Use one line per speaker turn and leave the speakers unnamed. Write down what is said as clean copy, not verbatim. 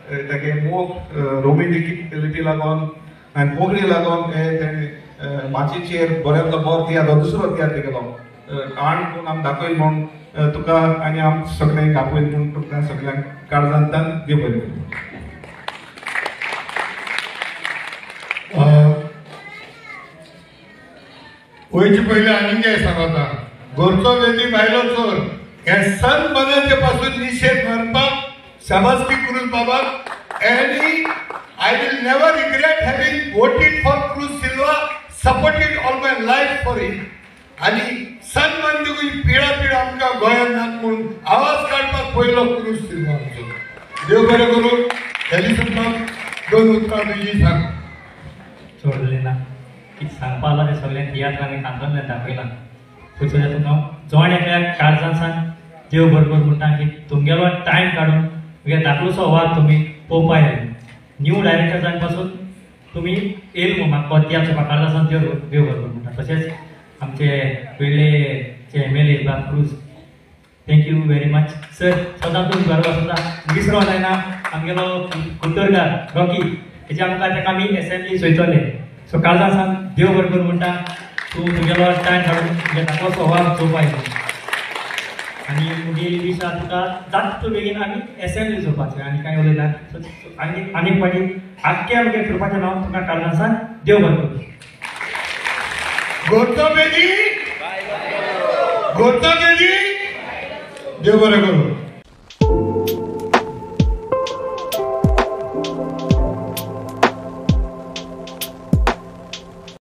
तेगे मोग रोमी लिपी लागोन आनी कोंकणी लागोन हे तेणें माचयेचेर बऱ्यांतलो बरो तियात्र दुसरो तियात्र केलो आण कोण आमी दाखयल म्हूण तुका आनी आम सगळ्यांक आपयल म्हूण तुका सगळ्यांक काळजांतल्यान देव बरें करूं.
वयचे पयलीं आनीक काय सांगता, घरचो वेदी भायलो चोर हे सन बनाचे पासून निशेध मारपाक शाबासकी क्रूज बाबाक. आनी I will never regret having voted for Cruz Silva, supported all my life for him. आनी सन्मान दिवपी पिळा पिळा आमकां गोंयांत नाक म्हणून आवाज काडपाक पयलो क्रूज सिल्वा आमचो. देव बरें करूं. एलिसन बाब दोन उतरां तुजी सांग.
चड ना कितें सांगपा आसा तें सगळें तियात्रांनी आनी कांतारांतल्यान दाखयलां. पयसो तुमकां जण एकल्याक काळजान सांग देव बरोबर म्हणटा की तुमगेलो टायम काडून तुमगे धाकलुसो वाद तुमी पळोवपा येयले. न्यू डायरेक्टर्सान पासून तुमी येयल म्हूण म्हाका तियात्र चोवपाक काळजान सांग देव देव बरोबर म्हणटा. तशेंच आमचे वेळेचे MLA बाब Cruz, thank you very much sir. सदां तुमी बरोबर सदां विसरो जायना आमगेलो कुंटरकार रॉकी हेजे आमकां ताका आमी एसेंब्ली चोयतले. सो काळजान सांग देव बरोबर म्हणटा तूं तुगेलो टायम काडून तुगे धाकलोसो वाद चोवपा येयलो आनी मुगेली विश आसा तुका जाता तितू बेगीन आमी एसेंब्ली चोवपाचें आनी कांय उलयना. सो आनी आनीक फाटी आख्खे आमगे ट्रुपाचें नांव तुका काळजान सांग देव बरें करूं.
घरचो बेदी घरचो बेदी देव बरें करूं.